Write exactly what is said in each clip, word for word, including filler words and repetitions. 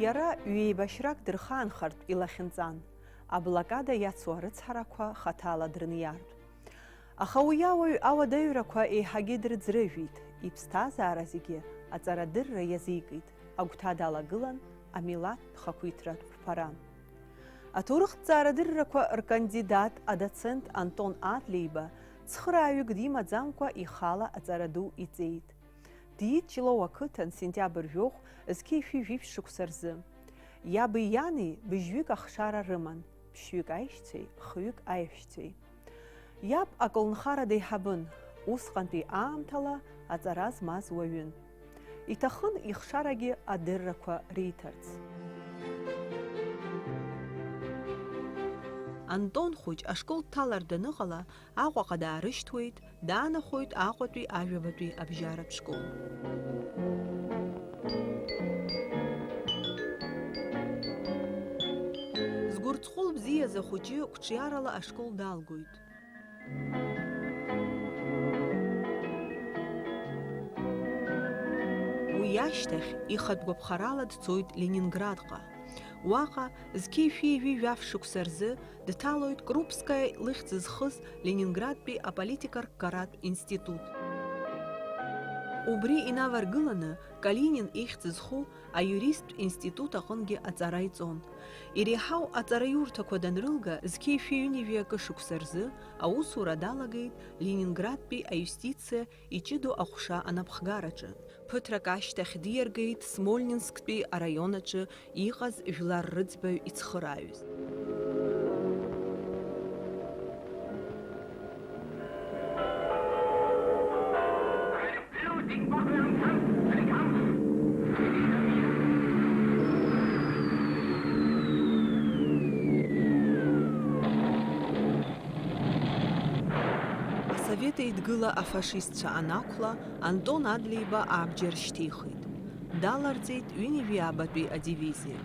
Иара ҩеибашьрак дырхаанхартә илахьынҵан, аблокада иацу арыцҳарақәа хаҭала дрыниартә. Аха уи ауаҩ ауадаҩрақәа еиҳагьы дрыӡрыжәит, иԥсҭазаара зегьы аҵарадырра иазикит, агәҭа далагылан амилаҭтә хақәиҭратә қәԥара. Аҭоурыхҭҵаарадыррақәа ркандидат, адоцент Антон Адлеиба цхырааҩык димаӡамкәа ихала аҵара ду иҵеит. Диит Ҷлоу ақыҭан сентиабр жәохә зқьи жәшәи жәиԥшь шықәса рзы. Иаби иани быжьҩык ахшара рыман, ԥшьҩык аишьцәеи хҩык аиҳәшьцәеи. Иаб аколнхара деиҳабын, усҟантәи аамҭала аҵара змаз уаҩын. Иҭахын ихшарагьы адыррақәа риҭарц. Антон хәыҷ ашкол дҭалар даныҟала, Аҟәаҟа даарышьҭуеит, даанахоит Аҟәатәи ажәабатәи абжьаратә школ. Згәырҵҟәыл бзиаз ахәыҷы қәҿиарала ашкол далгоит. Уи ашьҭахь ихатә гәаԥхарала дцоит Ленинградҟа. Уаҟа зқьи жәшәи жәаф шықәса рзы дҭалоит Крупскаиа лыхьӡ зхыз Ленинградтәи аполитика рккаратә институт. Убри инаваргыланы Калинин ихьӡ зху аиуристтә институт аҟынгьы аҵара иҵон. Иреиҳау аҵараиурҭақәа данрылга, зқьи жәшәи ҩынҩажәи акы шықәса рзы аусура далагеит Ленинградтәи аиустициа иҷыдоу аҟәша анапхгараҿы. Ԥыҭрак ашьҭахь диаргеит Смольнинсктәи араион аҿы иҟаз жәлар рыӡбаҩ ицхырааҩыс. Асовет Еидгыла афашистцәа анақәла, Антон Адлеиба абџьар шьҭихит. Даларҵеит ҩынҩажәи аабатәи адивизиа.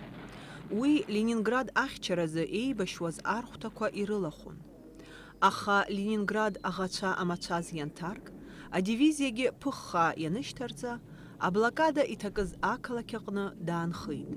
Уи Ленинград ахьчаразы еибашьуаз архәҭақәа ирылахәын. Аха Ленинград аӷацәа амацәаз ианҭарк, адивизиагьы ԥыххаа ианышьҭарҵа, аблокада иҭакыз ақалақь аҟны даанхеит.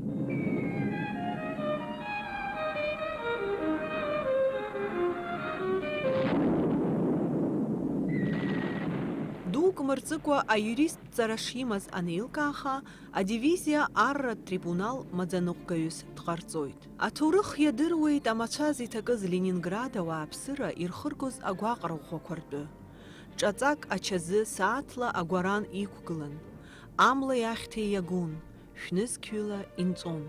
Дук мырҵыкәа аиуристтә ҵара шимаз анеилкааха, адивизиа арратә трибунал маӡаныҟәгаҩыс дҟарҵоит. Аҭоурых иадыруеит амацәаз иҭакыз Ленинград ауааԥсыра ирхыргоз агәаҟра ӷәӷәақәа ртәы. Ҿаҵак ачазы сааҭла агәаран иқәгылан, амлеи ахьҭеи иагон, шәнызқьҩыла инҵәон.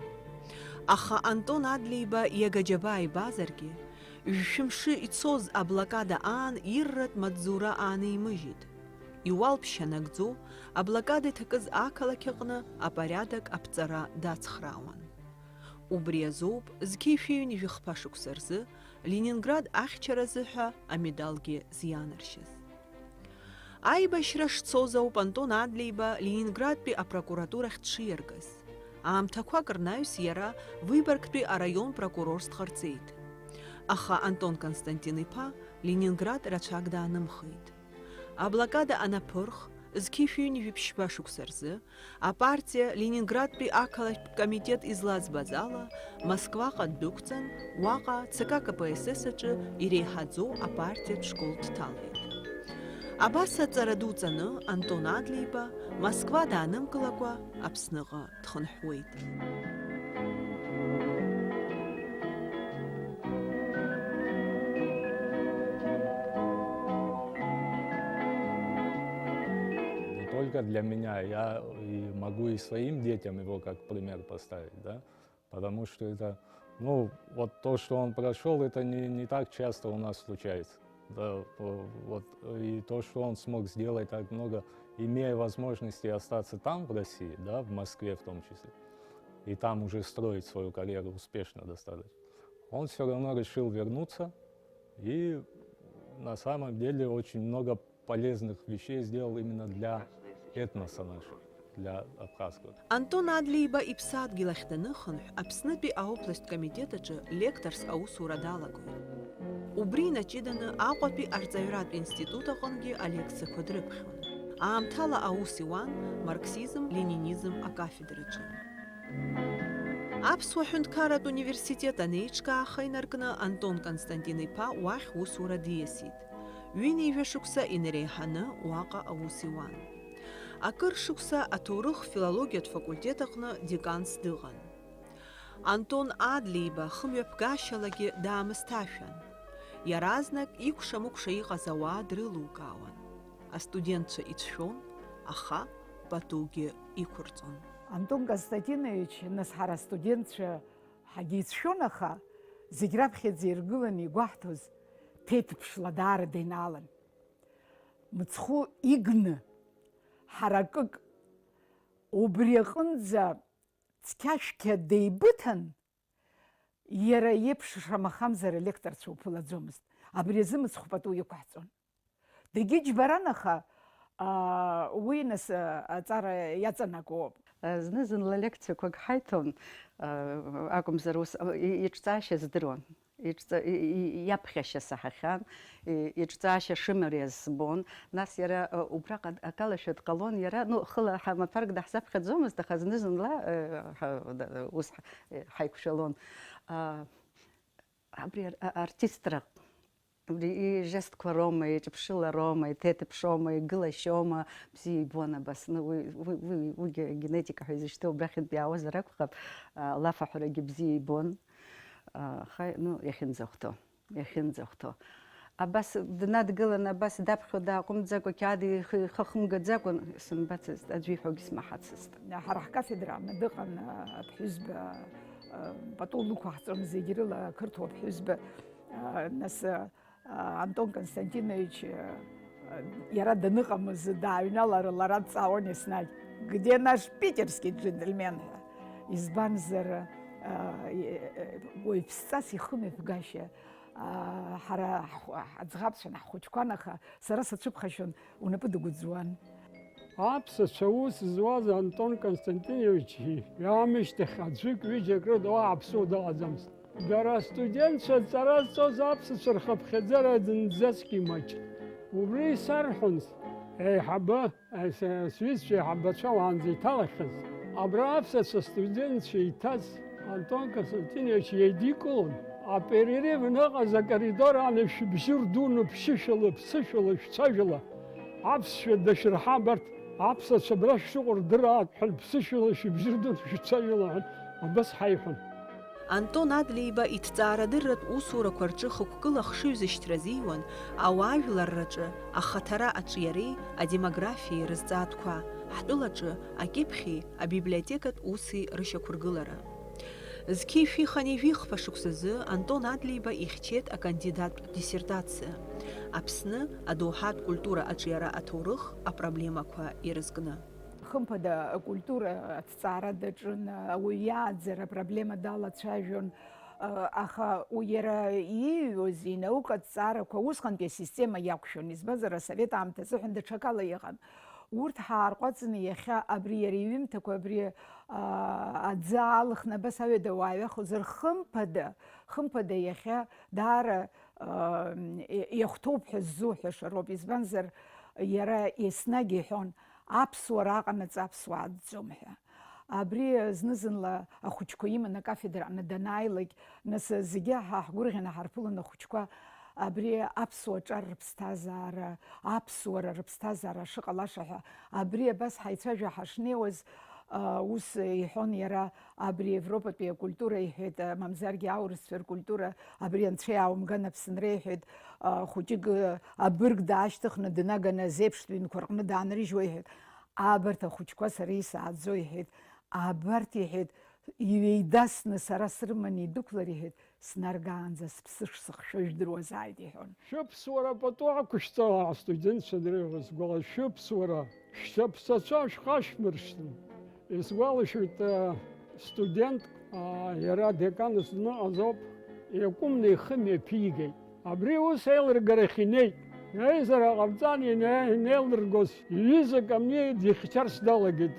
Аха Антон Адлеиба иага џьабаа ибазаргьы, жәшәымшы ицоз аблокада аан ирратә маҵзура аанимыжьит. Иуалԥшьа нагӡо, аблокада иҭакыз ақалақь аҟны апориадок аԥҵара дацхраауан. Убри азоуп зқьи жәшәи ҩынҩажәи хԥа шықәса рзы Ленинград ахьчаразы ҳәа амедалгьы зианаршьаз. Аибашьра шцоз ауп Антон Адлеиба Ленинградтәи апрокуратурахь дшиаргаз. Аамҭақәак рнаҩс иара Выборгтәи араион прокурорс дҟарҵеит. Аха Антон Константин-иԥа Ленинград рацәак даанымхеит. Аблокада анаԥырх, зқьи жәшәи ҩынҩажәи ԥшьба шықәса рзы, апартиа Ленинградтәи ақалақьтә комитет излаӡбаз ала, Москваҟа ддәықәҵан, уаҟа Ц К К П С С аҿы иреиҳаӡоу апартиатә школ дҭалеит. Абас аҵара дуҵаны, Антон Адлеиба, Москва даанымкылакәа, Аԥсныҟа дхынҳәуеит. Не только для меня, я и могу и своим детям его как пример поставить, да, потому что это, ну, вот то, что он прошёл, это не, не так часто у нас случается. Да, вот, и то, что он смог сделать так много, имея возможности остаться там, в России, да, в Москве в том числе, и там уже строить свою карьеру успешно достаточно, он всё равно решил вернуться и на самом деле очень много полезных вещей сделал именно для этноса нашего, для абхазского. Антон Адлеиба иԥсадгьыл ахь даныхынҳә, Аԥснытәи аобласттә комитет аҿы лекторс аусура далагоит. Убри инаҷыданы Аҟәатәи арҵаҩратә институт аҟынгьы алекциақәа дрыԥхьон. Аамҭала аус иуан марксизм, ленинизм акафедраҿы. Аԥсуа ҳәынҭқарратә университет анеиҿкааха инаркны Антон Константин-иԥа уахь усура диасит. Ҩынҩажәа шықәса инареиҳаны уаҟа аус иуан. Акыр шықәса аҭоурых-филологиатә факультет аҟны деканс дыҟан. Антон Адлеиба хымҩаԥгашьалагьы даамысҭашәан. Иаразнак икәша-мыкәша иҟаз ауаа дрылукаауан. Астудентцәа ицәшәон, аха патугьы иқәырҵон. Антон Константинович, нас ҳара астудентцәа ҳагьицәшәон, аха зегь раԥхьаӡа иргыланы игәаҳҭоз ҭеҭԥшла даара деинаалан. Мыцхәы игны, ҳаракык убри аҟынӡа цқьа-шәқьа деибыҭан, иара иеиԥш шамахамзар алекторцәа уԥылаӡомызт. Абри азы мыцхә пату иқәаҳҵон. Дегьыџьбаран, аха, аа, уи нас, аа, аҵара иаҵанакуоуп. Зны-зынла лекциақәак ҳаиҭон, аа, акәымзар ус, и-, иҿҵаашьа здыруан. Иҿҵа-, и-, и-, иаԥхьашьа саҳахьан, и-, иҿҵаашьа шымариаз збон. Нас иара, а, убраҟа акалашәа дҟалон, иара, ну, хыла ҳа-, маҭәарк даҳзаԥхьаӡомызт, аха зны-зынла, э, ҳа-, да-, ус ҳа-, э, ҳаиқәшәалон. А, абри ар-, а-, артистра, абри ижестқәа роума, иҿыԥшылароума, иҭеиҭыԥшоума, игылашьоума, бзиа ибон абас. Ну, уи, уи, уи, уигьы агенетика ҳәа изышьҭоу убрахьынтә иаауазар акәхап, а, лаф аҳәарагьы бзиа ибон. А, аха, ну, иахьынӡахәҭоу. Иахьынӡахәҭоу. Абас днадгыланы, абас даԥхьо дааҟәымҵӡакәа, қьаад ихы, ихы хымгаӡакәа сымбацызт, аӡәы иҳәогьы смаҳацызт. Ҳара ҳкафедра аҟны дыҟан, а, аԥҳәызба, а, пату лықәаҳҵон зегь рыла, ақырҭуа ԥҳәызба, а, нас, а, Антон Константинович, а, иара даныҟамыз дааҩналар, лара дҵаауан еснагь, где наш питерский джентльмен ҳәа. Избанзар, а, уаҩԥсҵас ихымҩаԥгашьа, аа, ҳара ҳхәы-, ҳаӡӷабцәан, ҳхәыҷқәан, аха сара сацәыԥхашьон, унапы дагәӡуан. Аԥсацәа аус зуаз Антон Константинович иаамышьҭахь аӡәык-ҩыџьак рыда уаҳа ԥсуа дыҟаӡамызт. Дара астудентцәа дҵара зҵоз аԥсацәа рхыԥхьаӡара зынӡаск имаҷын. Убри исарҳәон еиҳабы. Ас-, сҩызцәа еиҳабацәа уаанӡа иҭалахьаз, абра аԥсацәа студентцәа иҭаз Антон Константинович еидикылон, аперерив аныҟаз акоридор ан шәыбжьы рдуны ԥшьышәала, ԥсышәала, шәцәажәала, аԥсшәа дашәырҳа абарҭ аԥсацәа абра шәшыҟоу рдыраат ҳәа, ԥсышәала шәыбжьы рдуны шәцәажәала ҳәа абас ҳаиҳәон. Антон Адлеиба иҭҵаарадырратә усурақәа рҿы хықәкыла хшыҩзышьҭра азиуан ауаажәларраҿы ахаҭара аҿиареи адемографиеи рызҵаатәқәа, ҳтәылаҿы акьыԥхьи абиблиотекатә уси рышьақәыргылара. Зқьи шәи хынҩажәи хԥа шықәсазы Антон Адлеиба ихьчеит акандидаттә диссертациа, Аԥсны адоуҳатә культура аҿиара аҭоурых апроблемақәа ирызкны. Хымԥада, акультура аҭҵаара даҿын, ауаҩы иааӡара апроблема далацәажәон, аха уи иара ииҩуаз инаукатә ҵаарақәа усҟантәи асистема иақәшәон, избанзар, асовет аамҭа азыҳәан даҽакала иҟан. Урҭ ҳаарҟәаҵны иахьа абри иара иҩымҭақәа абри, аа, аӡы аалхны абас аҩада уааҩахозар, хымԥада, хымԥада иахьа даара, аа, иахәҭоуп ҳәа ззуҳәаша роуп, избанзар, иара еснагь иҳәон, аԥсуара аҟанаҵ аԥсуаа аӡӡом ҳәа. Абри зны-зынла ахәыҷқәа иманы акафедраҟны данааилак, нас зегьы ҳа ҳгәырӷьаны ҳарԥылон ахәыҷқәа, абри аԥсуа ҿар рыԥсҭазаара, аԥсуара рыԥсҭазаара шыҟалаша ҳәа. Абри абас ҳаицәажәо ҳашнеиуаз, а, ус иҳәон иара, абри Европатәи акультура иҳәеит, а, мамзаргьы аурысцәа ркультура, абри анцәа иааумган Аԥсынра иҳәеит, а, хәыҷык, а, абырг даашьҭыхны днаганы азеиԥштә ҩнқәа рҟны даанрыжьуа иҳәеит. Абарҭ ахәыҷқәа сара исааӡо, иҳәеит. Абарҭ, иҳәеит, иҩеидасны сара срыманы идәықәлар, иҳәеит, снаргаанӡа сыԥсы шсыхшәо жәдыруазааит, иҳәон. Шәыԥсуара пату ақәышәҵала, астудентцәа дреиуаз сгәала, шәыԥсуара, шәаԥсацәа шәхашәмыршҭын. Исгәалашәоит, э, студентк, а, иара деканс дныҟазоуп, иакәымны ихы мҩаԥигеит. Абри ус аилыргарахь инеит. Иеизара ҟамҵан ине-, инеилыргоз, иҩыза Камниа дихьчарц далагеит.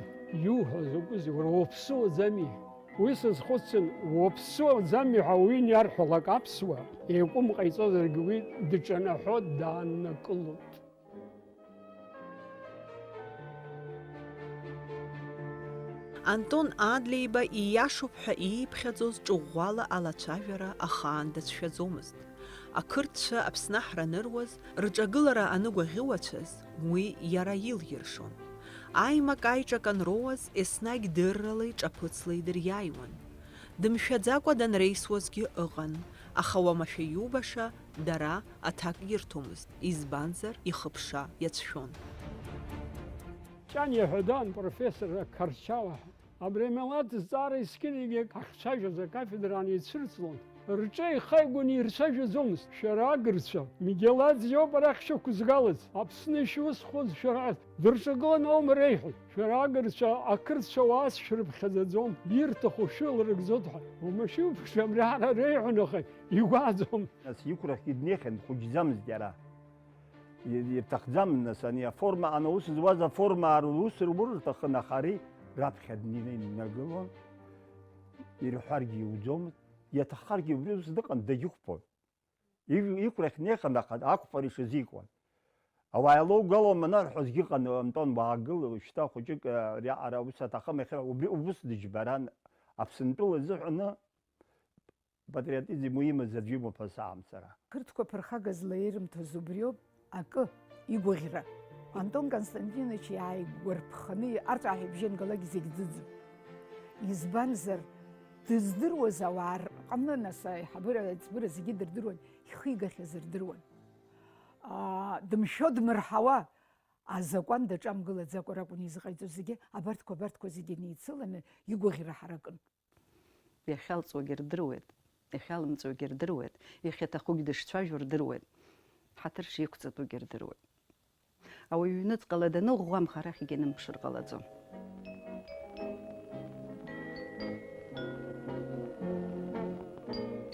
Иуҳәо закәызеи, уара уаԥсуаӡами? Уи сазхәыцын, уаԥсуаӡами ҳәа уаҩы иниарҳәалак аԥсуа, еиҟәым ҟаиҵозаргьы уи дҿанаҳәо дааннакылоит. Антон Адлеиба ииашоуп ҳәа ииԥхьаӡоз ҿыӷәӷәала алацәажәара ахаан дацәшәаӡомызт. Ақырҭцәа Аԥсны ҳраныруаз, рҿагылара аныгәаӷьуацәаз, уи иара илиршон. Аимак-аиҿак анроуаз, еснагь дырралеи ҿаԥыцлеи дыриааиуан. Дымшәаӡакәа данреисуазгьы ыҟан, аха уамашәа иубаша, дара аҭак ирҭомызт, избанзар, ихыԥша иацәшәон. Ҷаниа ҳәа даан, профессор Қарчауа ҳәа. Абри амилаҭ зҵаара есқьынагьы ҳахьцәажәоз акафедра анеицәырҵлон, рҿы еихаигәаны ирцәажәаӡомызт. Шәара агырцәа, Мигелаӡ иоуп арахь шәықәызгалаз, Аԥсны ишәусхоз шәара, дырҿагыланы аума реиҳәоит. Шәара агырцәа, ақырҭцәа уаас шәрыԥхьаӡаӡом, ирҭаху шәыларыгӡоит ҳәа. Уамашәа иубаша абри ҳара реиҳәон, аха игәаӡом. Нас иқәрахьгьы днеихьан, дхәыҷӡамызт иара. И-, ирҭахӡам, нас, ани аформа, ана ус зуаз аформа аарус рурҭахын, аха ари раԥхьа днеины инагылон, ирҳәаргьы иуӡомызт, иаҭаххаргьы убри ус дыҟан, дагьықәԥон. Ижә-, иқәрахь днеихьан, аха ақәԥара ишазикуан. Ауаа илоугало манарҳәозгьы ыҟан, Антон, уаагыл, уажәшьҭа хәыҷык, а, ари аҟара аус аҭахым, иахьа убри убыс дыџьбаран, Аԥсынтәыла изыҳәаны патриотизм уимаз аӡә имоуп ҳәа саамҵара. Қырҭқәа ԥырхагазла ирымҭоз убриоуп акы, игәаӷьра. Антон Константинович иааигәарԥханы арҵәааҳәа ибжьы ангалак зегь ӡыӡон. Избанзар, дыздыруаз ауаа рҟны, нас аиҳабыра, аиҵбыра зегьы дырдыруан, ихы игахьаз рдыруан. Аа, дымшәо дмырҳауа, азакәан даҿамгылаӡакәа ракәын изыҟаиҵоз зегьы, абарҭқәа, абарҭқәа зегьы неицыланы игәаӷьра ҳаракын. Иахьалҵуагьы рдыруеит, иахьалымҵуагьы рдыруеит, иахьаҭахугь дышцәажәо рдыруеит, ҳаҭыр шиқәҵатәугьы рдыруеит. Ауаҩы ҩныҵҟала даныӷәӷәамха арахь егьанымԥшыр ҟалаӡом.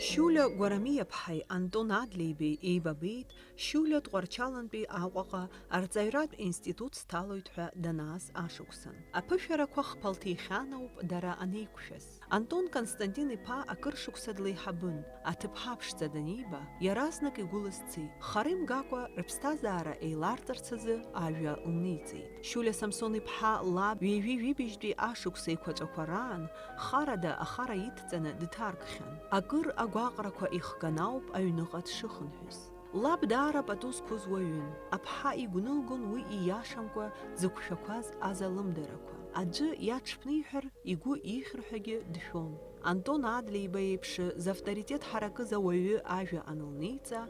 Шьулиа Гәарамиаԥҳаи Антон Адлеибеи еибабеит Шьулиа Тҟәарчалантәи Аҟәаҟа арҵаҩратә институт сҭалоит ҳәа данааз ашықәсан. Аԥышәарақәа хԥа лҭихьан ауп дара анеиқәшәаз. Антон Константин-иԥа акыр шықәса длеиҳабын, аҭыԥҳа ԥшӡа даниба, иаразнак игәыла сцеит. Хара имгакәа, рыԥсҭазаара еиларҵарц азы ажәа лниҵеит. Шьулиа Самсон-иԥҳа лаб ҩажәи жәибжьтәи ашықәса еиқәаҵәақәа раан, харада ахара идҵаны дҭаркхьан. Акыр агәаҟрақәа ихган ауп аҩныҟа дшыхынҳәыз. Лаб даара пату зқәыз уаҩын. Аԥҳа игәнылгон уи ииашамкәа дзықәшәақәаз азалымдарақәа. Аӡәы иаҽԥниҳәар, игәы ихьыр ҳәагьы дшәон. Антон Адлеиба еиԥш, завторитет ҳаракыз ауаҩы ажәа анылниҵа,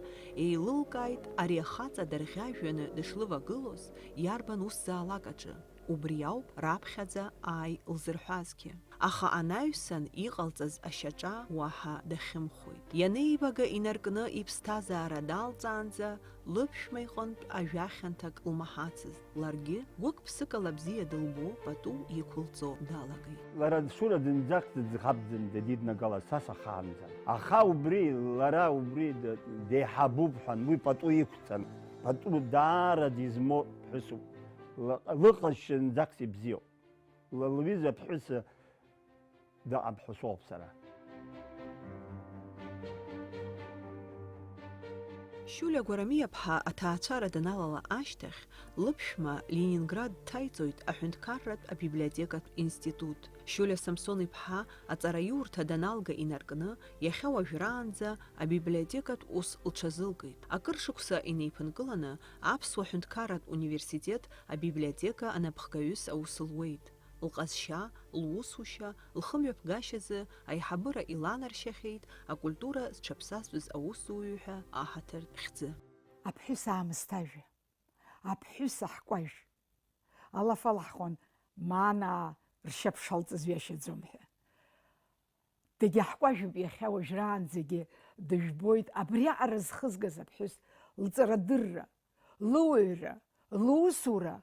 еилылкааит ари ахаҵа дырӷьажәҩаны дышлывагылоз иарбан усзаалак аҿы. Убри ауп раԥхьаӡа ааи лзырҳәазгьы. Аха анаҩсан иҟалҵаз ашьаҿа уаҳа дахьымхәеит. Ианеибага инаркны иԥсҭазаара далҵаанӡа лыԥшәма иҟынтә ажәахьанҭак лмаҳацызт, ларгьы гәык-ԥсыкала бзиа дылбо пату иқәылҵо далагеит. Лара дшура зынӡак дыӡӷабӡам, диднагалаз са сахаанӡа. Аха убри, лара убри д-, деиҳабуп ҳәан, уи пату иқәҵан, пату даара дизмоу ԥҳәысуп. Ла-, лыҟазшьа зынӡак сибзиоуп. Ла-, лҩыза ԥҳәыс дыҟам ҳәа соуп сара. Шьулиа Гәарамиаԥҳа аҭаацәара даналала ашьҭахь, лыԥшәма Ленинград дҭаиҵоит аҳәынҭқарратә абиблиотекатә институт. Шьулиа Самсон-иԥҳа аҵараиурҭа даналга инаркны, иахьа уажәраанӡа абиблиотекатә ус лҽазылкит. Акыр шықәса инеиԥынкыланы, Аԥсуа ҳәынҭқарратә университет абиблиотека анапхгаҩыс аус луеит. Лҟазшьа, лусушьа, лхымҩаԥгашьазы аиҳабыра иланаршьахьеит акультура зҽаԥсазтәыз аусзуҩы ҳәа аҳаҭыр хьӡы. Аԥҳәыс аамысҭажәа, аԥҳәыс аҳкәажә. Алаф алаҳхон, маанаа ршьаԥш алҵыз ҩашьаӡом ҳәа. Дагьаҳкәажәуп иахьа уажәраанӡагьы дыжәбоит абриаҟара зхызгаз аԥҳәыс лҵарадырра, лыуаҩра, лусура.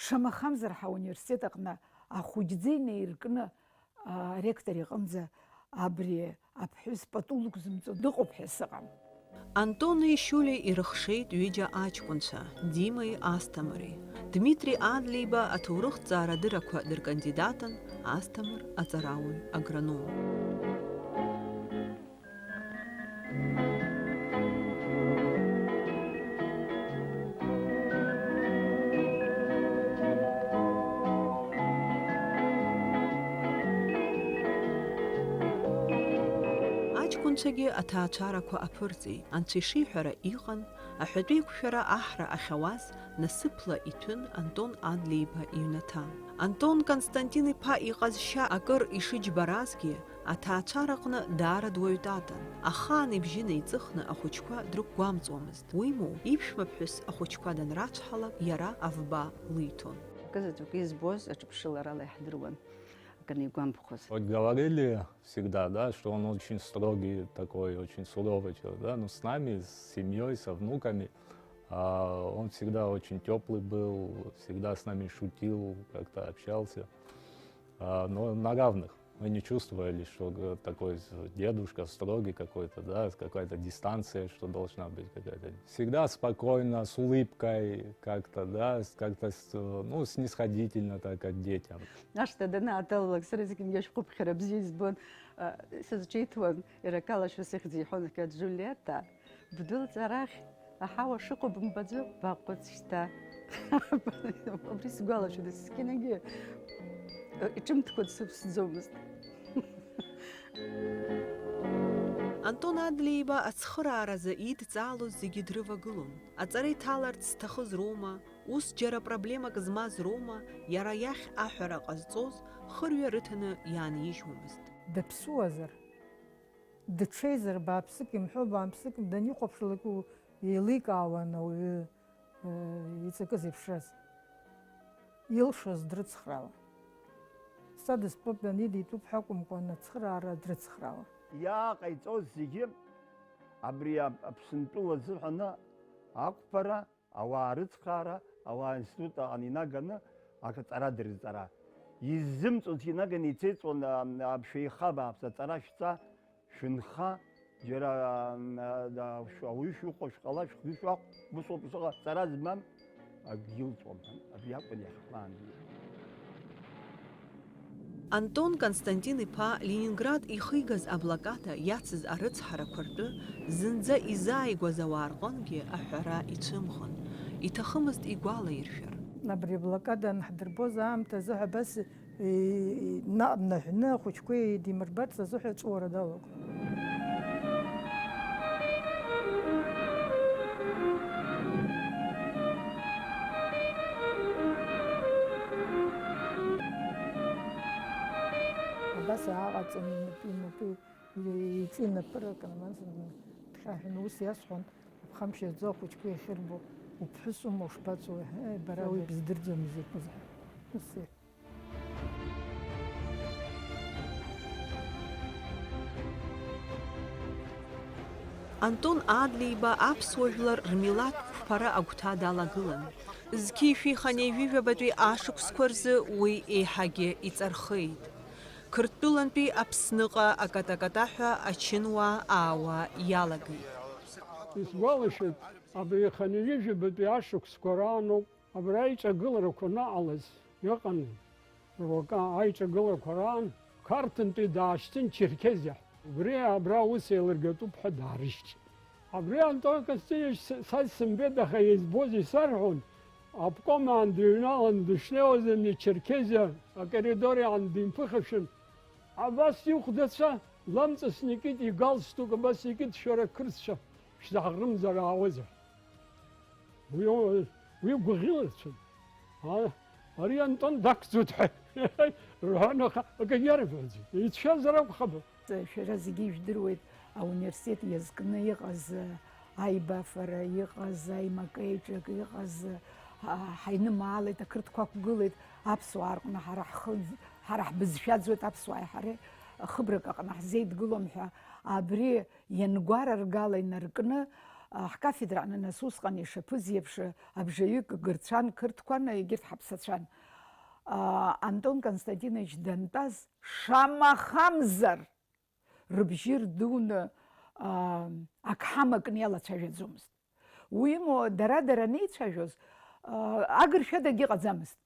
Шамахамзар, ҳауниверситет аҟны ахәыҷӡа инеиркны, а, аректор иҟынӡа абри аԥҳәыс пату лықәзымҵо дыҟоуп ҳәа сыҟам. Антони Шьулиеи ирыхшеит ҩыџьа аҷкәынцәа, Димеи Асҭамыри. Дмитри Адлеиба аҭоурыхҭҵаарадырақәа дыркандидатын, Асҭамыр аҵарауаҩ агроном. Анцәагьы аҭаацәарақәа аԥырҵеит. Анцәа ишиҳәара иҟан, аҳәатәеиқәшәара аҳра ахьауаз насыԥла иҭәын Антон Адлеиба иҩнаҭа. Антон Константин-иԥа иҟазшьа акыр ишыџьбаразгьы, аҭаацәараҟны даара дуаҩ татан. Ахаан ибжьы неиҵыхны ахәыҷқәа дрықәгәамҵуамызт. Уимоу, иԥшәмаԥҳәыс ахәыҷқәа данрацәҳалак, иара авба лиҭон. Акы заҵәык избоз аҿыԥшыларала иаҳдыруан, акы анигәамԥхоз. Вот говорили всегда, да, что он очень строгий такой, очень суровый человек, да, но с нами, с семьей, со внуками, а, он всегда очень теплый был, всегда с нами шутил, как-то общался, а, но на равных. Мы не чувствовали, что г-, такой с-, дедушка строгий какой-то, да, с-, какая-то дистанция, что должна быть какая-то. Всегда спокойно, с улыбкой как-то, да, с-, как-то с-, ну, снисходительно так к детям. Ашҭа данааҭалалак, сара зегьы иашәҟәыԥхьара бзиа избон, а, сызҿиҭуан, иара акалашәа сыхьӡ иҳәон, Џулиета. Бдәылҵ арахь, аҳауа шыҟоу бымбаӡо, баҟәыҵ шьҭа. Убри сгәалашәоит, есқьынагьы иҿымҭкәа дсыԥсӡомызт. Антон Адлеиба ацхырааразы идҵаалоз зегьы дрывагылон. Аҵара иҭаларц зҭахыз роума, ус џьара проблемак змаз роума, иара иахь аҳәара ҟазҵоз, хырҩа рыҭаны иаанижьуамызт. Даԥсуазар? Дыҽеизар, бааԥсык имҳәо, бааԥсык данихәаԥшлак, еиликаауан ауаҩы, э, иҵакы зеиԥшраз. Илшоз дрыцхраауан. Садыс поп данидитәуп ҳәа акәымкәан, ацхыраара дрыцхраауан. Иааҟаиҵоз зегьы абри ап-, Аԥсынтәыла азыҳәаны ақәԥара, ауаа рыцхраара, ауаа аинститут аҟны инаганы аҵара дырҵара. Иззымҵоз инаганы ицеиҵон, а, аԥшәеиха бааԥс, аҵара шәҵа, шәынха, џьара, а, а, а, шә-, ауаҩы шәыхәо шәҟала, шәхы шәахә, ус ауп ишыҟаз, ҵара змам акгьы илҵуам ҳәа, абри акәын иахьхәаанӡа. Антон Константин-иԥа Ленинград ихигаз аблокада иацыз арыцҳарақәа ртәы зынӡа изааигәаз ауаа рҟынгьы аҳәара ицәымӷын, иҭахымызт игәалаиршәар. Абри аблокада анҳдырбоз аамҭазы ҳәа абас, и-, наҟ днаҳәны ахәыҷқәа еидимырбарц азыҳәа аҵәуара далагон. Абас ааҟаҵаны инапы, инапы, иҿы инапы ракын, абас дхьаҳәын, ус иасҳәон, аԥхамшьа зӡо ахәыҷқәа иахьырбо, уԥҳәыс ума ушԥаҵуеи? Ҳе, бара уи быздырӡом изакәыз ҳәа. Ус. Антон Адлеиба аԥсуа жәлар рмилаҭ қәԥара агәҭа далагылан. Зқьи жәшәи хынҩажәи жәабатәи ашықәсқәа рзы уи еиҳагьы иҵархеит. Қырҭтәылантәи Аԥсныҟа аката-катаҳәа ачынуаа аауа иалагеит. Исгәалашәоит, абри хынҩажәи жәабатәи ашықәсқәа рааноуп. Абра аиҿагыларақәа анаҟалаз, иҟан руакы аиҿагыларақәа раан, Қарҭынтәи даашьҭын Черкезиа. Убри абра аус еилыргатәуп ҳәа даарышьҭит. Абри Антон Константинович с-, са исымбеит, аха избоз исарҳәон, обком аан дыҩналан дышнеиуаз ани Черкезиа акоридор аан димԥыхьашәан, абас ихәдацәа ламҵасны икит, игалстук абас икит, шәара қырҭцәа, шәзаҳрымзар аауазар. Уи, уи гәаӷьылацәан. А, ари Антон дақәӡуеит ҳәа рҳәан, аха акгьы иарҳәаӡеит. Ицәшәазар акәхап. Шәара зегьы ижәдыруеит, ауниверситет иазкны иҟаз аибафара, иҟаз аимакеиҿак, иҟаз, а, ҳаинымаалеит, ақырҭқәа ақәгылеит, аԥсуаа рҟны ҳара ҳхы, ҳара ҳбызшәа аӡуеит, аԥсуааи ҳареи хыбрак аҟны ҳзеидгылом ҳәа, абри иангәараргала инаркны, а, ҳкафедраҟны нас усҟан ишаԥыз еиԥш, абжаҩык гырцәан, қырҭқәан, егьырҭ ҳаԥсацәан. А, Антон Константинович дантәаз, шамахамзар, рыбжьы рдуны, а, ак ҳамакны иалацәажәаӡомызт. Уимоу, дара-дара анеицәажәоз, а, агыршәа дагьыҟаӡамызт.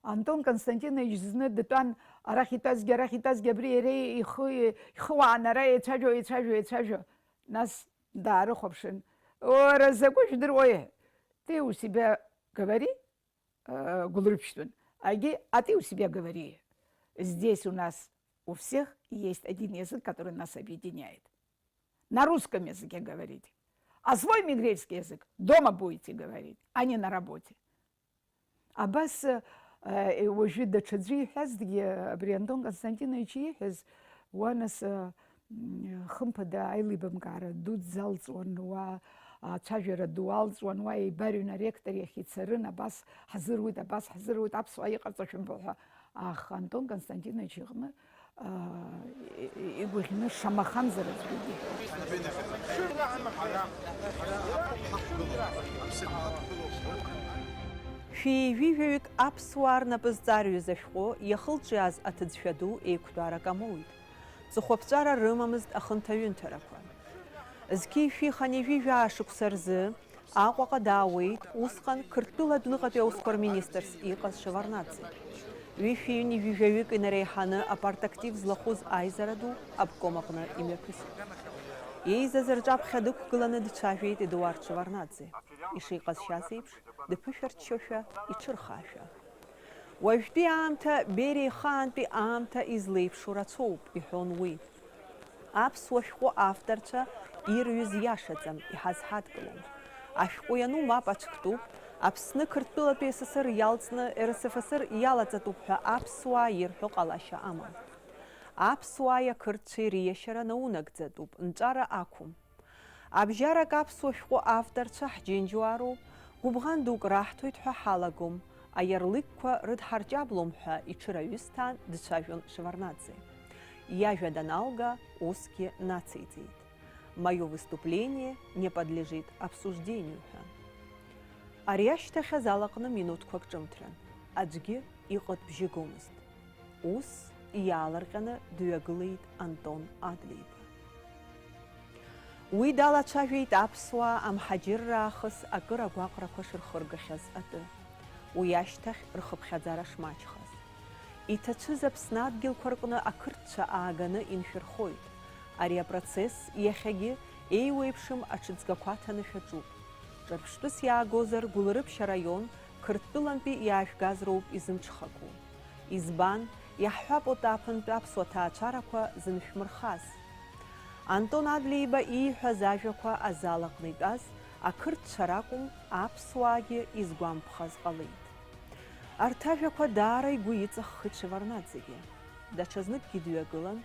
Антон Константинович зны дтәан, арахь итәазгьы, арахь итәазгьы, абри иара ихы, ихы уааны ара еицәажәо, еицәажәо, еицәажәо. Нас даарыхәаԥшын, уара закәу жәдыруеи? Ты у себя говори, э, Гәылрыԥшьтәын. Егьи, а ты у себя говори. Здесь у нас у всех есть один язык, который нас объединяет. На русском языке говорите. А свой мигрельский язык дома будете говорить, а не на работе. Абас, э, уажәы даҽаӡәы иҳәазҭгьы, абри Антон Константинович ииҳәаз, уа нас, э, м, хымԥада аилибамкаара ду дзалҵуан, уа ацәажәара ду алҵуан, уа еибарҩны аректор иахь ицарын, абас ҳзыруит, абас ҳзыруит, аԥсуаа иҟарҵо шәымбо ҳәа. Аха Антон Константинович иҟны, аа, и-, и-, игәаӷьны шамахамзар аӡәгьы диҳәеит. Шәи ҩажәаҩык аԥсуаа рнапы зҵарҩыз ашәҟәы иахылҿиааз аҭыӡшәа ду еиқәтәарак амоуит. Ҵыхәаԥҵәара рымамызт ахынҭаҩынҭарақәа. Зқьи шәи хынҩажәи жәаа шықәса рзы Аҟәаҟа даауеит усҟан Қырҭтәыла адәныҟатәи аусқәа рминистрс иҟаз Шеварднаӡе. Ҩышәи ҩынҩажәи жәаҩык инареиҳаны апартактив злахәыз аизара ду обком аҟны имҩаԥысит. Еизаз рҿаԥхьа дықәгыланы дцәажәеит Едуард Шеварднаӡе. Ишиҟазшьаз еиԥш, дԥышәарччошәа, иҽырхаашәа. Уажәтәи аамҭа Бериа ихаантәи аамҭа излеиԥшу рацәоуп, иҳәон уи. Аԥсуа шәҟәы авторцәа ирҩыз иашаӡам, иҳазҳадкылом. Ашәҟәы иану мап ацәктәуп, Аԥсны Қырҭтәылатәи С С Р иалҵны Р С Ф С Р иалаҵатәуп ҳәа аԥсуаа ирҳәо ҟалашьа амам. Аԥсуааи ақырҭцәеи риашьара наунагӡатәуп, нҵәара ақәым. Абжьарак аԥсуа шәҟәы авторцәа ҳџьынџьуаароуп, гәыбӷан дук раҳҭоит ҳәа ҳалагом, аиарлыкқәа рыдҳарҷаблом ҳәа иҽыраҩысҭаан дцәажәон Шеварднаӡе. Иажәа даналга, усгьы нациҵеит: «Моё выступление не подлежит обсуждению» ҳәа. Ари ашьҭахь азал аҟны минуҭқәак ҿымҭран, аӡәгьы иҟытә бжьы гомызт. Ус иаалырҟьаны дҩагылеит Антон Адлеиба. Уи далацәажәеит аԥсуаа амҳаџьырра аахыс акыр агәаҟрақәа шырхыргахьаз атәы, уи ашьҭахь рхыԥхьаӡара шмаҷхаз. Иҭацәыз Аԥсны адгьылқәа рҟны ақырҭцәа ааганы иншәырхоит. Ари апроцесс иахьагьы еиуеиԥшым аҽыҵгақәа ҭаны шәаҿуп. Ҿырԥштәыс иаагозар, Гәылрыԥшь араион Қырҭтәылантәи иаажәгаз роуп изымҽхакәу. Избан, иаҳҳәап, Отаԥынтә аԥсуа ҭаацәарақәа зыншәмырхаз. Антон Адлеиба ииҳәаз ажәақәа азал аҟны итәаз ақырҭцәа ракәым, аԥсуаагьы изгәамԥхаз ҟалеит. Арҭ ажәақәа даара игәы иҵаххит Шеварднаӡегьы. Даҽазныкгьы дҩагылан,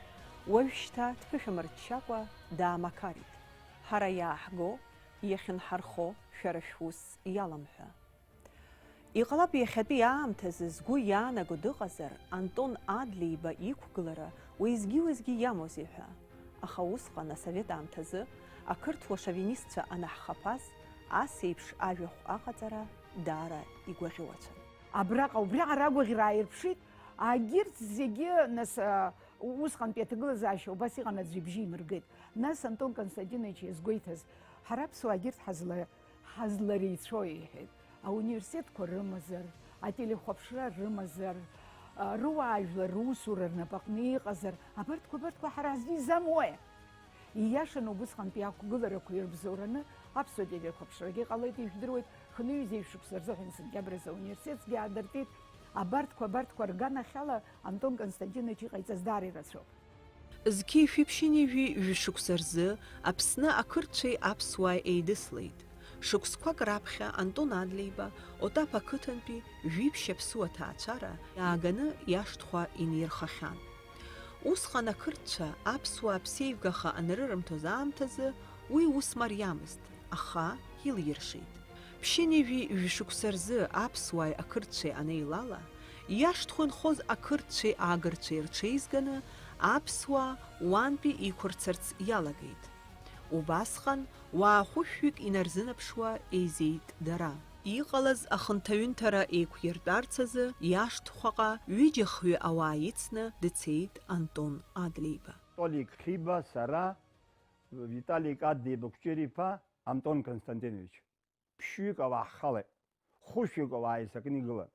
уажәшьҭа дԥышәамырччакәа даамақарит. Ҳара иааҳго, иахьынҳархо шәара шәус иалам ҳәа. Иҟалап, иахьатәи аамҭазы згәы иаанаго дыҟазар, Антон Адлеиба иқәгылара уеизгьы-уеизгьы иамоузеи ҳәа. Аха усҟан, асовет аамҭазы, ақырҭуа шовинистцәа анаҳхаԥаз, ас еиԥш ажәахә аҟаҵара даара игәаӷьуацәан. Абраҟа, убриаҟара агәаӷьра ааирԥшит, агьырҭ зегьы, нас, а, усҟантәи аҭагылазаашьа убас иҟан, аӡәы ибжьы имыргеит. Нас Антон Константинович иазгәеиҭаз, ҳара аԥсуаагьы ҳазла-, ҳазлареицәоу, иҳәеит. Ауниверситетқәа рымазар, ателехәаԥшра рымазар, а, руаажәлар русура рнапаҟны иҟазар, абарҭқәа, абарҭқәа ҳара ҳзы изамуеи? Ииашаны убысҟантәи ақәгыларақәа ирыбзоураны аԥсуа телехәаԥшрагьы ҟалеит, ижәдыруеит, хынҩажәи жәшықәса рзыҳәан сентиабр азы ауниверситетгьы аадыртит. Абарҭқәа, абарҭқәа рганахьала Антон Константинович иҟаиҵаз даара ирацәоуп. Зқьи шәи ԥшьынҩажәи жәшықәса рзы Аԥсны ақырҭцәеи аԥсуааи еидыслеит. Шықәсқәак раԥхьа Антон Адлеиба Отаԥ ақыҭантәи жәиԥшь аԥсуа ҭаацәара иааганы иашҭхәа инирхахьан. Усҟан ақырҭцәа аԥсуаа ԥсеивгаха анрырымҭоз аамҭазы уи ус мариамызт, аха илиршеит. Ԥшьынҩажәи жәшықәса рзы аԥсуааи ақырҭцәеи анеилала, иашҭхәа инхоз ақырҭцәеи аагырцәеи рҽеизганы, аԥсуаа уантәи иқәырцарц иалагеит. Убасҟан уаа хәышәҩык инарзынаԥшуа еизеит дара. Иҟалаз ахынҭаҩынҭара еиқәиртәарц азы иашҭхәаҟа ҩыџьа-хҩы ауаа ицны дцеит Антон Адлеиба. Толик Хиба, сара, Виталик Адлеиба Кәҷыр-иԥа, Антон Константинович. Ԥшьҩык ауаа ҳхалеит, хәышәҩык ауаа еизакны игылан.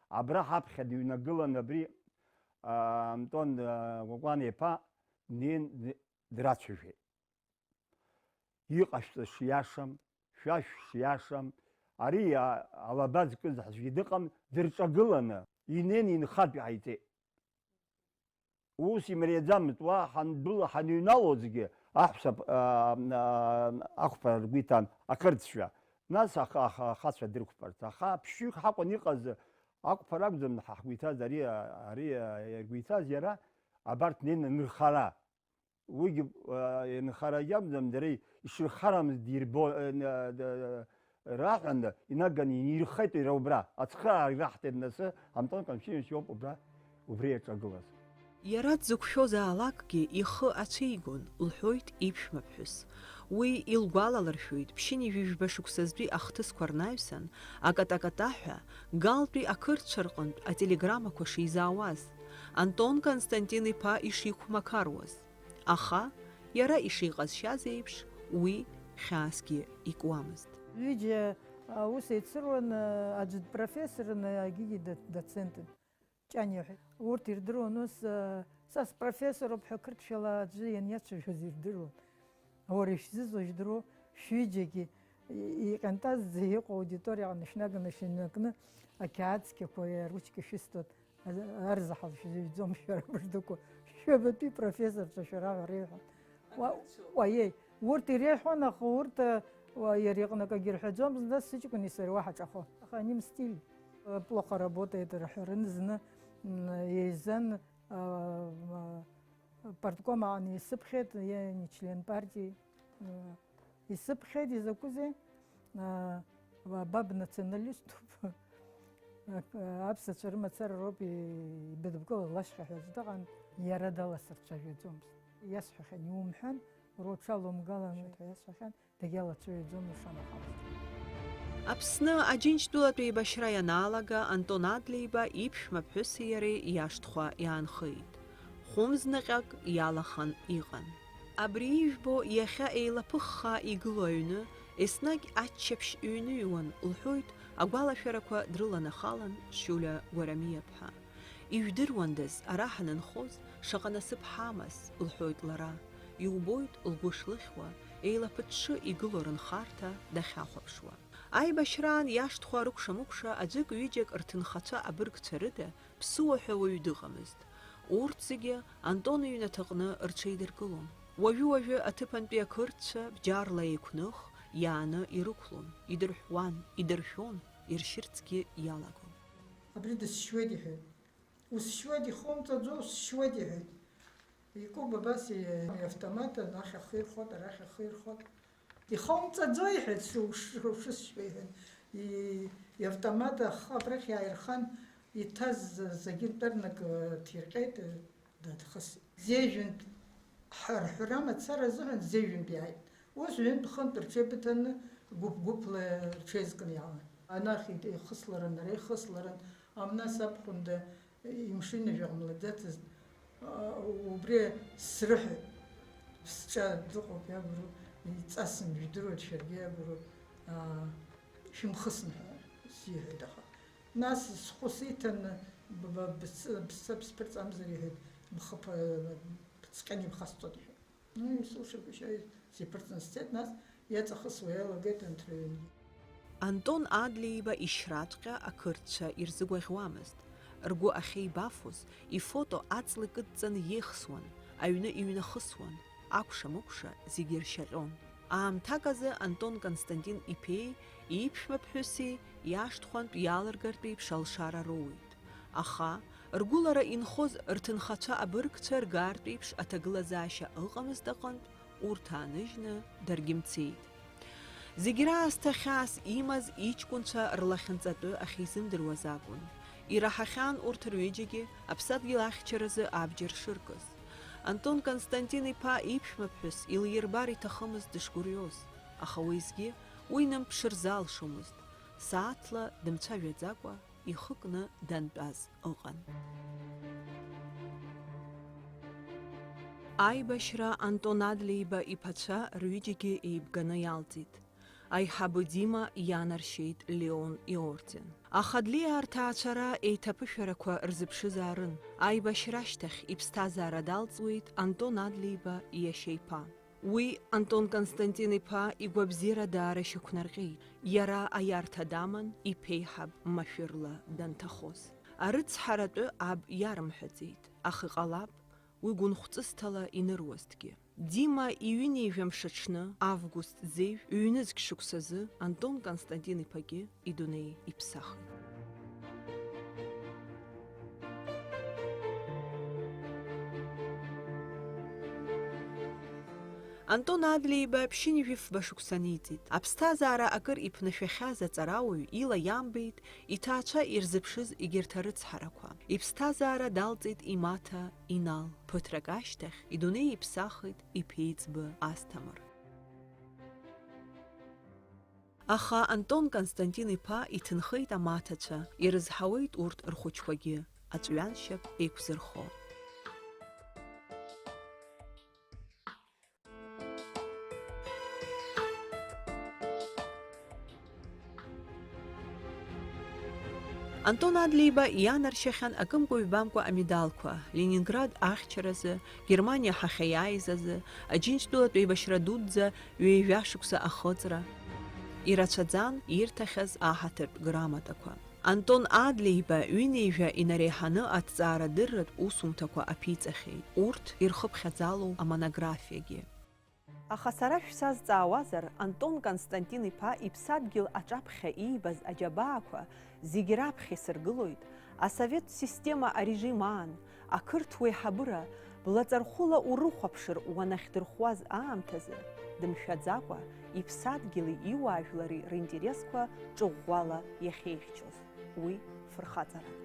Абра ҳаԥхьа дыҩнагылан абри, а, Антон, а, Кәакәан-иԥа днеин д-, драцәажәеит. Иҟашәҵа шиашам, шәашә шиашам, ари, а, алаба зкыз аӡәгьы дыҟам, дырҿагыланы, инеин инхатә иҟаиҵеит. Ус имариаӡамызт, уа ҳандәыла-, ҳаныҩналозгьы, Аҳәса, аа, аа, ақәԥара ргәы иҭан, ақырҭцәа. Нас аха-, аха-, ахацәа дрықәԥарц. Аха ԥшьҩык ҳакәын иҟаз, ақәԥара акәӡам ҳа ҳгәы иҭаз, ари, ари, аа, ргәы иҭаз иара, абарҭ неины нырхара. Уигьы, аа, нхарагьы акәӡам, дара ишырхарамыз дирбо-, э, н-, д-, раҳәаны инаганы инирхеит иара убра. Ацхыраара ираҳҭеит нас, Антон Константинович иоуп убра, убри иаҿагылаз. Иара дзықәшәозаалакгьы ихы ацәигон, лҳәоит иԥшәмаԥҳәыс. Уи илгәалалыршәоит, ԥшьынҩажәи жәба шықәсазтәи ахҭысқәа рнаҩсан, акатакатаҳәа, Галтәи ақырҭцәа рҟынтә ателеграммақәа шизаауаз, Антон Константин-иԥа ишиқәмақаруаз. Аха, иара ишиҟазшьаз еиԥш, уи хьаасгьы икуамызт. Ҩыџьа аус еицыруан, аӡәы дпрофессорын, егьигьы д-, доцентын. Ҷаниа ҳәа. Урҭ ирдыруан ус, а, са спрофессоруп ҳәа қырҭшәала аӡәы ианиацәажәоз ирдыруан. Уара ишәзызуа жәдыруоу, шәҩыџьагьы и-, иҟьантазӡа иҟоу аудиториаҟны шәнаганы шәымҩакны, ақьаад цқьақәа, аручка шәысҭоит, а-, арзаҳал шәзыжәӡом шәара быждақәа, шәабатәи профессорцәа шәара ҳәа реиҳәон. Уа-, уаиеи, урҭ иреиҳәон, аха урҭ, уа, иара иҟны акагьы рҳәаӡомызт, нас сыҷкәыни сареи уа ҳаҿахо. Аха они мстили. Плохо работает рҳәарын зны, м, еизан, а, м, партком аҟны исыԥхьеит, я не член партии, м, исыԥхьеит, изакәызеи? А, ба-, баб националиступ. Аԥсацәа рымацара роуп ибыдыбкыло лашьха ҳәа аӡә дыҟан, иара даласырцәажәаӡомызт. Иасҳәахьан, иумҳәан, уара уҽалумгалан ҳәа иасҳәахьан, дагьалацәажәаӡомызт шамахамзар. Аԥсны Аџьынџьтәылатә еибашьра ианалага, Антон Адлеиба иԥшәма ԥҳәыси иареи иашҭхәа иаанхеит. Хәымз наҟьак иалахан иҟан. Абри ижәбо иахьа еилаԥыххаа игылоу аҩны, еснагь аччаԥшь ҩныҩуан, лҳәоит, агәалашәарақәа дрыланахалан Шьуля Гәарамиаԥҳа. Ижәдыруандаз, ара ҳанынхоз, шаҟа насыԥ ҳамаз, лҳәоит лара. Иубоит, лгәы шлыхьуа, еилаԥыҽҽы игылоу рынхарҭа дахьахәаԥшуа. Аибашьраан иашҭхәа рыкәша-мыкәша аӡәык-ҩыџьак рҭынхацәа абыргцәа рыда ԥсыуа ҳәа уаҩ дыҟамызт. Урҭ зегьы Антон иҩнаҭаҟны рҽеидыркылон. Уажәы-уажәы аҭыԥантәи ақырҭцәа бџьарла еиқәных, иааны ирықәлон, идырҳәуан, идыршәон, иршьырцгьы иалагон. Абри дысшьуеит, иҳәеит. Усшьуеит, ихоумҵаӡо, усшьуеит, иҳәеит. Икуп абас и-, иавтомат анахь ахы ирхәот, арахь ахы ирхәот. Ихоумҵаӡо, иҳәеит, шу-, шу-, шысшьуа, иҳәеит. И-, иавтомат ахы абрахь иааирхан, иҭаз за-, зегьы нтәарнак, э, ҭирҟьеит, э, дадхысит. Зежәынтә ҳарҳәра мацара азыҳәан зежәынтә иааит. Ус ҩынтә-хынтә рҽеибыҭаны, гәыԥ-гәыԥла рҽеизкны иаауан. Анахь ит-, ихысларын, ара ихысларын, амнас абхәында имшынажә ҟамлаӡацызт. А, убри срыҳәеит. Сҿа дыҟоуп, иабру, иҵасым, жәдыруеит шәаргьы, иабру, а, шәымхысын ҳәа сиҳәеит, аха. Нас схәы сиҭаны, быба, быцца, быцца бсԥырҵамзар, иҳәеит, бхы ԥа-, быцҟьаны ибхасҵоит, иҳәеит. Ну, исылшагәышьа сиԥырҵны сцеит, нас иаҵахысуа иалагеит анҭ рыҩнгьы. Антон Адлеиба ишьраҵәҟьа ақырҭцәа ирзыгәаӷьуамызт. Ргәы ахьеибафоз, ифото аҵла икыдҵаны иеихсуан, аҩны иҩнахысуан, акәша-мыкәша зегьы иршьаҟьон. Аамҭак азы Антон Константин иԥеи иԥшәма ԥҳәыси иашҭхәантә иалыргартә еиԥш алшара роуеит. Аха, ргәылара инхоз рҭынхацәа абыргцәа ргартә еиԥш аҭагылазаашьа ыҟамызт аҟынтә, урҭ ааныжьны даргьы мцеит. Зегь раасҭа хьаас имаз иҷкәынцәа рлахьынҵатәы ахьизымдыруаз акәын. Ираҳахьан урҭ рҩыџьагьы аԥсадгьыл ахьчаразы абџьар шыркыз. Антон Константин-иԥа иԥшәмаԥҳәыс илирбар иҭахымызт дышгәырҩоз, аха уеизгьы уи нымԥшыр залшомызт, сааҭла дымцәажәаӡакәа ихы кны дантәаз ыҟан. Аибашьра Антон Адлеиба иԥацәа рҩыџьагьы еибганы иалҵит. Аиҳабы Дима ианаршьеит Леон иорден. Аха Адлеиаа рҭаацәара еиҭаԥышәарақәа рзыԥшызаарын. Аибашьра ашьҭахь иԥсҭазаара далҵуеит Антон Адлеиба иашьа иԥа. Уи Антон Константин-иԥа игәабзиара даара ишьақәнарҟьеит. Иара аиарҭа даман иԥеиҳаб машәырла данҭахоз. Арыцҳаратәы аб иарымҳәаӡеит, аха иҟалап, уи гәынхәҵысҭала иныруазҭгьы. Дима иҩынҩажәа мшаҽны, август зеижә, ҩнызқь шықәсазы Антон Константин-иԥагьы идунеи иԥсахит. Антон Адлеиба ԥшьынҩажәи фба шықәса ниҵит. Аԥсҭазаара акыр иԥнашәахьаз аҵарауаҩ ила иамбеит иҭаацәа ирзыԥшыз егьырҭ арыцҳарақәа. Иԥсҭазаара далҵит имаҭа Инал. Ԥыҭрак ашьҭахь идунеи иԥсахит иԥеиҵбы Асҭамыр. Аха Антон Константин-иԥа иҭынхеит амаҭацәа, ирызҳауеит урҭ рхәыҷқәагьы, аҵәҩаншьап еиқәзырхо. Антон Адлеиба ианаршьахьан акымкәа-ҩбамкәа амедалқәа, Ленинград ахьчаразы, Германиа ҳахьаиааиз азы, Аџьынџьтәылатә еибашьра дуӡӡа ҩажәа шықәса ахыҵра. Ирацәаӡан ирҭахьаз аҳаҭыртә грамотақәа. Антон Адлеиба ҩынҩажәа инареиҳаны аҭҵаарадырратә усумҭақәа аԥиҵахьеит, урҭ ирхыԥхьаӡалоу амонографиагьы. Аха сара шәсазҵаауазар, Антон Константин-иԥа иԥсадгьыл аҿаԥхьа иибаз аџьабаақәа зегь раԥхьа исыргылоит, асовет система арежим аан, ақырҭуа еиҳабыра, блаҵархәыла урыхәаԥшыр уанахьдырхәуаз аамҭазы, дымшәаӡакәа, иԥсадгьыли иуаажәлари ринтересқәа ҿыӷәӷәала иахьеихьчоз. Уи фырхаҵаран.